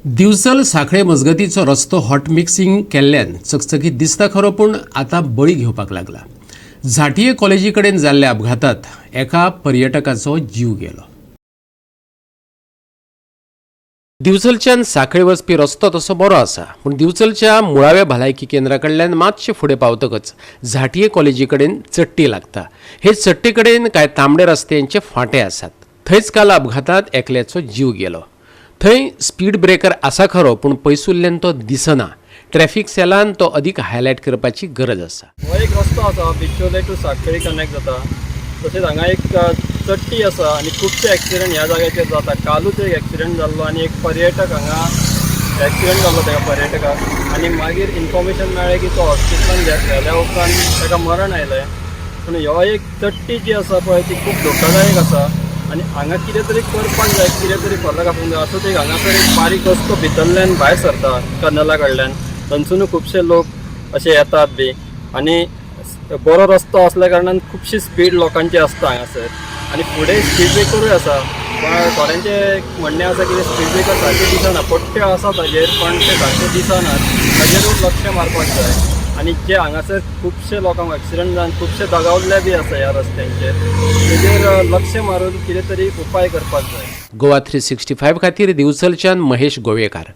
दिवचल सांखळे मजगतीचो रस्तो hot mixing केल्ल्यान चकचकीत दिसता खरो, पूण आतां बळी घेवपाक लागला. झांटये कॉलेजी कडेन जाल्ल्या अपघातात एका पर्यटकाचो जीव गेलो. दिवचलच्यान सांखळे वचपी रस्तो तसो बरो आसा, पूण दिवचलच्या मुळाव्या भलायकी केंद्रा कडल्यान मातशें फुडें पावतकच झांटये कॉलेजी कडेन चडटी लागता. हे चडटी कडेन कांय तांबडे रस्त्यांचे फांटे आसात. थंयच काल अपघातांत एकल्याचो जीव गेलो. थंय स्पीड ब्रेकर आसा खरो, पूण पयसुल्ल्यान तो दिसना. ट्रॅफिक सेलान तो अदीक हायलायट करपाची गरज आसा. हो एक रस्तो आसा, बिचोले टू साखळी कनेक्ट जाता. तशेंच हांगा एक चडटी आसा आनी खुबशे एक्सिडंट ह्या जाग्याचेर जाता. कालूच एक एक्सिडंट जाल्लो आनी एक पर्यटक हांगा एक्सिडंट जाल्लो ताका पर्यटकाक आनी मागीर इन्फॉर्मेशन मेळ्ळें की तो हॉस्पिटलान व्हेल्या उपरांत ताका मरण आयलें. पूण हो एक चडटी जी आसा पळय, ती खूब धोकादायक आसा आनी हांगा कितें तरी करपाक जाय, कितें तरी फरक आसूंक जाय. असोच एक हांगासर एक बारीक रस्तो भितरल्यान भायर सरता कनला कडल्यान, थंयसुनूय खुबशे लोक अशे येतात बी आनी बरो रस्तो असल्या कारणान खुबशी स्पीड लोकांची आसता हांगासर आनी फुडें स्पीड ब्रेकरूय आसा, पण थोड्यांचें म्हणणें आसा की स्पीड ब्रेकर सारके दिसना. पट्ट्यो आसा ताजेर, पण ते सारके दिसनात. ताजेरूय लक्ष मारपाक जाय. आनी जे हांगासर खुबशे लोकांक एक्सिडंट जावन खुबशे दगावल्ले बी आसा ह्या रस्त्यांचेर, तेजेर लक्ष मारून कितें तरी उपाय करपाक जाय. गोवा 365 खातीर दिवचलच्यान महेश गोवेकार.